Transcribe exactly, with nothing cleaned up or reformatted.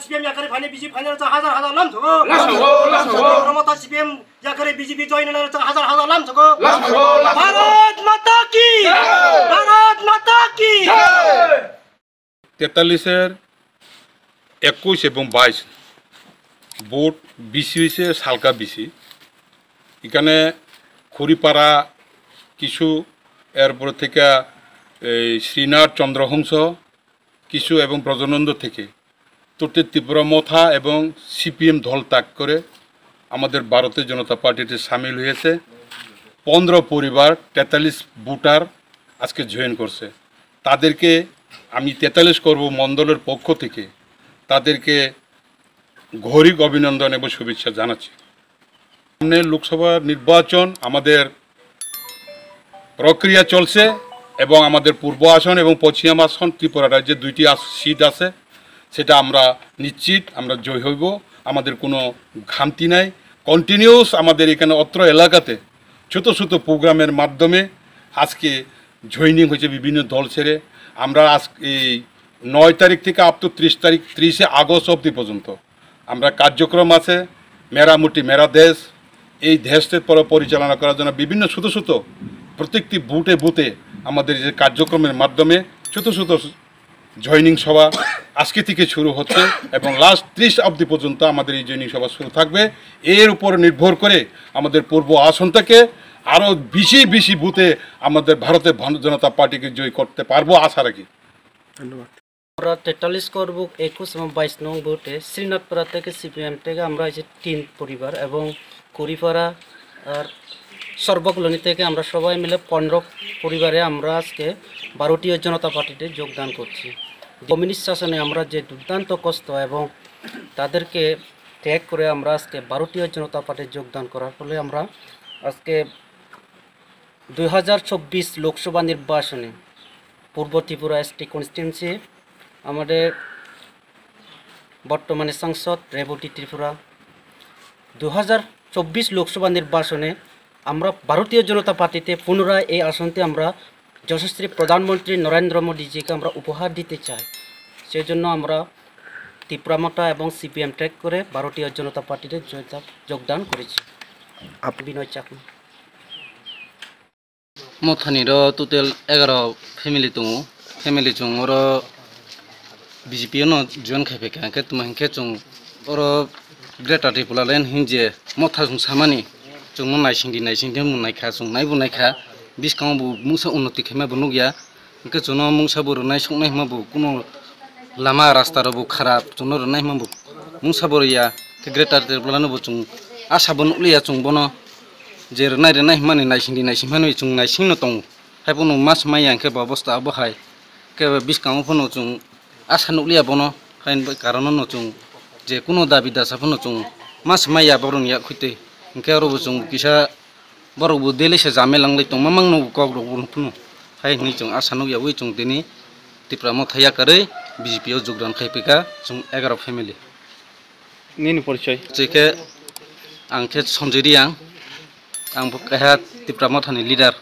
C P M yakari phani B J P phani rok hazar hazar lam thogo. Lam thogo, lam thogo. Mata C P M yakari B J P join na rok hazar hazar lam thogo. Lam thogo, lam thogo. Bharat Mata ki! Jai! Bharat Mata ki! Jai! তেতাল্লিশের একুশ এবং বাইশ ভোট বেশি হয়েছে, হালকা বেশি। এখানে খুড়িপাড়া কিছু, এরপর থেকে এই শ্রীনাথ চন্দ্রহংস কিছু এবং ব্রজনন্দ থেকে ত্রিপুরা মথা এবং সিপিএম দল ত্যাগ করে আমাদের ভারতীয় জনতা পার্টিতে সামিল হয়েছে। পনেরো পরিবার, তেতাল্লিশ ভোটার আজকে জয়েন করছে। তাদেরকে আমি তেতাল্লিশ করব মণ্ডলের পক্ষ থেকে তাদেরকে গৌরিক অভিনন্দন এবং শুভেচ্ছা জানাচ্ছি। সামনে লোকসভা নির্বাচন, আমাদের প্রক্রিয়া চলছে এবং আমাদের পূর্ব আসন এবং পশ্চিম আসন ত্রিপুরা রাজ্যে দুইটি আস-, সিট আছে, সেটা আমরা নিশ্চিত আমরা জয় হইব। আমাদের কোনো খামতি নাই। কন্টিনিউয়াস আমাদের এখানে অত্র এলাকাতে ছোট ছোট প্রোগ্রামের মাধ্যমে আজকে জয়েনিং হয়েছে বিভিন্ন দল ছেড়ে। আমরা আজ এই নয় তারিখ থেকে আপ টু ত্রিশ তারিখ, ত্রিশে আগস্ট অবধি পর্যন্ত আমরা কার্যক্রম আছে, মেরামুটি মেরা দেশ, এই দেশকে পর-, পরিচালনা করার জন্য বিভিন্ন ছোট ছোট প্রত্যেকটি বুথে বুথে আমাদের যে কার্যক্রমের মাধ্যমে ছোট ছোট জয়েনিং সভা আজকে থেকে শুরু হচ্ছে এবং লাস্ট ত্রিশ অবধি পর্যন্ত আমাদের এই জয়েনিং সভা শুরু থাকবে। এর উপর নির্ভর করে আমাদের পূর্ব আসন থেকে আরও বেশি বেশি বুথে আমাদের ভারতের ভান-, জনতা পার্টিকে জয় করতে পারবো আশা রাখি। ধন্যবাদ। আমরা তেতাল্লিশ করবুক একুশ এবং বাইশ নং বুথে শ্রীনাথপাড়া থেকে সিপিএম থেকে আমরা এই যে তিন পরিবার এবং কুড়িপাড়া আর সর্বকলোনি থেকে আমরা সবাই মিলে পনেরো পরিবারে আমরা আজকে ভারতীয় জনতা পার্টিতে যোগদান করছি। কমিউনিস্ট শাসনে আমরা যে দুর্দান্ত কষ্ট এবং তাদেরকে ত্যাগ করে আমরা আজকে ভারতীয় জনতা পার্টিতে যোগদান করার ফলে আমরা আজকে দুই হাজার চব্বিশ লোকসভা নির্বাচনে পূর্ব ত্রিপুরা এসটি কনস্টিটিউয়েন্সি, আমাদের বর্তমানে সাংসদ রেবতী ত্রিপুরা, দুই হাজার চব্বিশ লোকসভা নির্বাচনে আমরা ভারতীয় জনতা পার্টিতে পুনরায় এই আসনটি আমরা যশস্বী প্রধানমন্ত্রী নরেন্দ্র মোদীজিকে আমরা উপহার দিতে চাই। সেই জন্য আমরা ত্রিপুরা মথা এবং সিপিএম ত্যাগ করে ভারতীয় জনতা পার্টিতে যোগদা-, যোগদান করেছি। আপ- বিনয় Chakma. Mothani ro total egaroh family tongo. Family chwng oro B J P no join khai phaikha, hwnkhe tamo hinkhe chwng oro Greater Tipraland hinje motha chwng samani, chwngno naisingdi naisingdi hinwi naikha, chwng naibo naikha, bwskango bo mungsa unnoti khaima bo nukya. Hwnkhe chwngno mungsa bo rwnai soknai hwnma bo kuno lama rasta rok bo kharap, chwngno rwnai hwnma bo mungsa bo rwya. Khe Greater Tipraland no bo chwng asa bo nukliya, chwng bono je rwnai rwnai hwnmani naisingdi naising hwnmani chwng naisingno tongo. Haiphano mas maya hwnkhe bo obostha abo hai. Khe bwskango phano chwng asa nukliya bono, haini bai karon no chwng je kuno dabi dasa phano chwng mas maya borokni yak khuitwi. Hwnkhe oro bo chwng kisa Borok bo daily se jamel wng lai tongma mangno bo kok rok bo phano. Hai hwnwi chwng asa nuk yaui chwng tini Tipra Motha yakarwi B J P o jogdan khai phaikha chwng egaroh family. Nini porichoi? Chikhe ang khe Sanjay Reang, ang bo keha Tipra Motha ni leader.